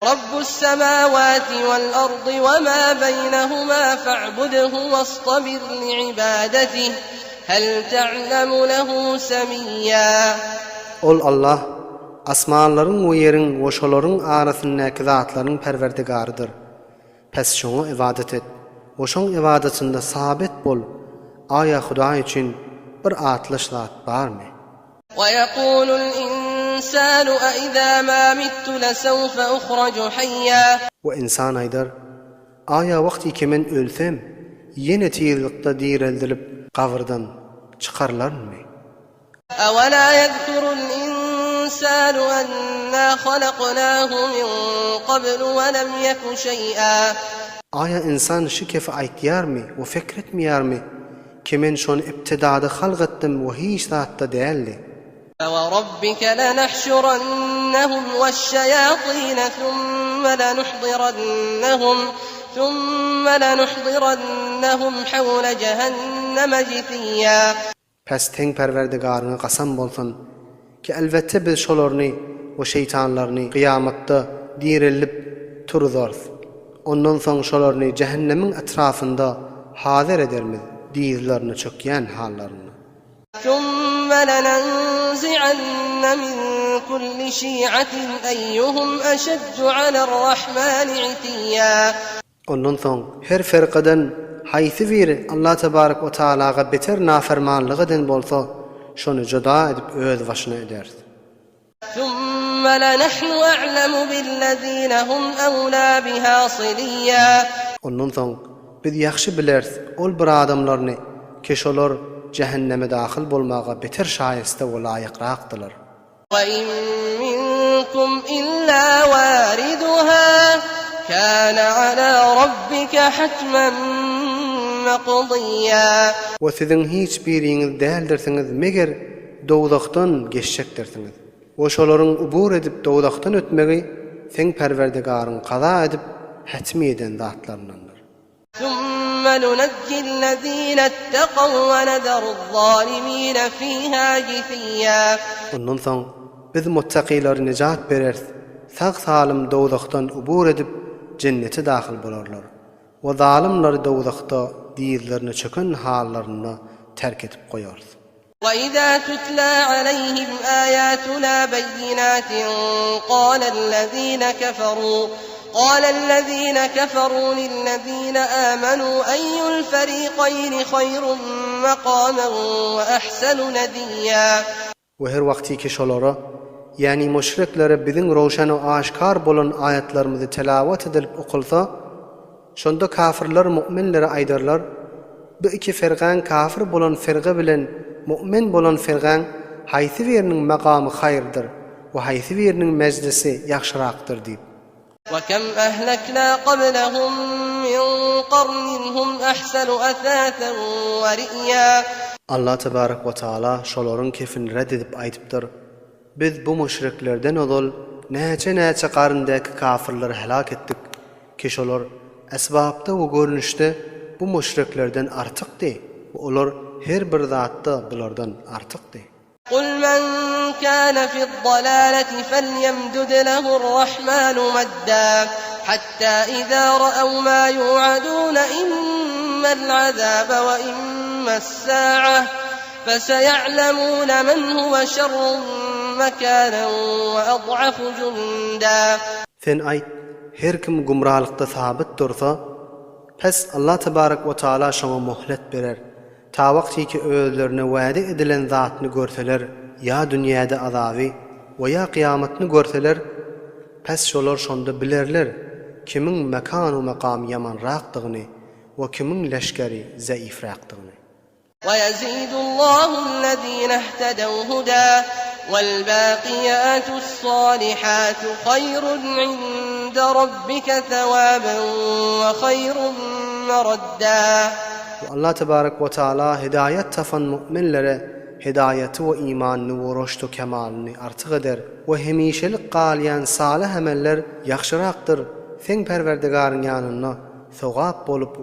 Rabbus semawati wal ardy we ma beýnehuma fa'budhu wastabir li'ibadetih hel ta'lemu lehu semiyya. Ol Allah, asmanlaryň we ýeriň we şolaryň arasyndaky zatlaryň Perwerdigarydyr. Pes şoňa ybadat et we şoň ybadatynda sabit bol, aýa Hudaý üçin bir atlaş zat barmy? وَيَقُولُ الْإِنسَانُ أَإِذَا مَا مِتُّ لَسَوْفَ أُخْرَجُ حَيًّا. We ynsan aýdar, Aýa wagtyky men ölsem, ýene tizlikde direldilip gabyrdan çykarylarynmy? أَوَلَا يَذْكُرُ الْإِنسَانُ أَنَّا خَلَقْنَاهُ مِن قَبْلُ وَلَمْ يَكُ شَيْئًا. Aýa ynsan şu kefi aýtýarmy we fekr etmeýärmi? Ki men şony ibtidada halk etdim we hiç zatda däldi. فَوَرَبِّكَ لَنَحْشُرَنَّهُمْ وَالشَّيَاطِينَ ثُمَّ لَنُحْضِرَنَّهُمْ ثُمَّ لَنُحْضِرَنَّهُمْ حَوْلَ جَهَنَّمَ جِثِيًّا. Pes seň Perwerdigaryňa kasam bolsun, ki elbetde biz şolaryny we şeýtanlaryny kyýamatda direldip turuzarys. Ondan soň şolaryny jähennemiň etrafynda hazyr edermiz dyzlaryna çökýän hallarynda. ثُمَّ لَنَنزِعَنَّ مِن كُلِّ شِيعَةٍ أَيُّهُمْ أَشَدُّ عَلَى الرَّحْمَنِ عِتِيًّا. Ondan soň her firkadan haýsy biri Allah tebarek we taalaga beter nafermanlyk eden bolsa, şony juda edip öz başyna ederis. ثُمَّ لَنَحْنُ أَعْلَمُ بِالَّذِينَ هُمْ أَوْلَى بِهَا صِلِيًّا. Ondan soň biz ýagşy bileris ol bir adamlaryny ki şolar jähenneme dahyl bolmaga beter şaýysta we laýykrakdylar. وَإِن مِّنكُمْ إِلَّا وَارِدُهَا كَانَ عَلَىٰ رَبِّكَ حَتْمًا مَّقْضِيًّا. We siziň hiç biriňiz däldirsiňiz meger dowzahdan geçjekdirsiňiz. We şolaryň ubur edip dowzahdan ötmegi seň Perwerdigaryň kaza edip hätmi eden zatlaryndandyr. ثُمَّ نُنَجِّي الَّذِينَ اتَّقَوْا وَنَذَرُ الظَّالِمِينَ فِيهَا جِثِيًّا. Ondan soň Biz muttakylary nejat bereris, sag-salym dowzahdan ubur edip, jennete dahyl bolarlar. We zalymlary dowzahda dyzlaryna çöken hallarynda terk edip goýarys. وَإِذَا تُتْلَىٰ عَلَيْهِمْ آيَاتُنَا بَيِّنَاتٍ قَالَ الَّذِينَ كَفَرُوا قَالَ الَّذِينَ كَفَرُوا لِلَّذِينَ آمَنُوا أَيُّ الْفَرِيقَيْنِ خَيْرٌ مَّقَامًا وَأَحْسَنُ نَدِيًّا. We her wagtyky şolara, ýagny müşriklere biziň röwşen we aşkar bolan aýatlarymyzy telawat edilip okalsa, şonda kafirler mu'minlere aýdarlar, Bu iki firgaň kafir bolan firga bilen mu'min bolan firgaň haýsy biriniň makamy haýyrdyr we haýsy biriniň mejlisi ýagşyrakdyr diýip. وَكَمْ أَهْلَكْنَا قَبْلَهُم مِّن قَرْنٍ هُمْ أَحْسَنُ أَثَاثًا وَرِئْيًا. Allah tebarek we taala şolaryň kefini red edip aýdypdyr, Biz bu müşriklerden ozal näçe-näçe garyndaky kafyrlary helak etdik, ki şolar esbapda we görnüşde bu müşriklerden artykdy we olar her bir zatda bulardan artykdy. قُلْ مَنْ كَانَ فِي الضَّلَالَةِ فَلْيَمْدُدْ لَهُ الرَّحْمَنُ مَدًّا حَتَّى إِذَا رَأَوْا مَا يُوعَدُونَ إِمَّا الْعَذَابَ وَإِمَّا السَّاعَةَ فَسَيَعْلَمُونَ مَنْ هُوَ شَرٌّ مَكَانًا وَأَضْعَفُ جُنْدًا. Sen aýt, Her kim gümralykda sabyt dursa, pes Allah tebarek we taala şoňa mohlet berer, ta wagtyki özlerine wade edilen zatny görseler ýa dünýäde azaby we ýa kyýamatny görseler, pes şolar şonda bilerler kimiň mekan-u makamy ýamanrakdygyny we kimiň leşgeri zeifräkdigini. وَيَزِيدُ اللَّهُ الَّذِينَ اهْتَدَوْا هُدًى وَالْبَاقِيَاتُ الصَّالِحَاتُ خَيْرٌ عِندَ رَبِّكَ ثَوَابًا وَخَيْرٌ مَّرَدًّا. We Allah tebarek we taala hidaýat tapan mu'minlere hidaýaty we imanyny we roşd-u kemalyny artyk eder we hemişelik galýan salyh emeller ýagşyrakdyr seň Perwerdigaryň ýanynda sogap bolup.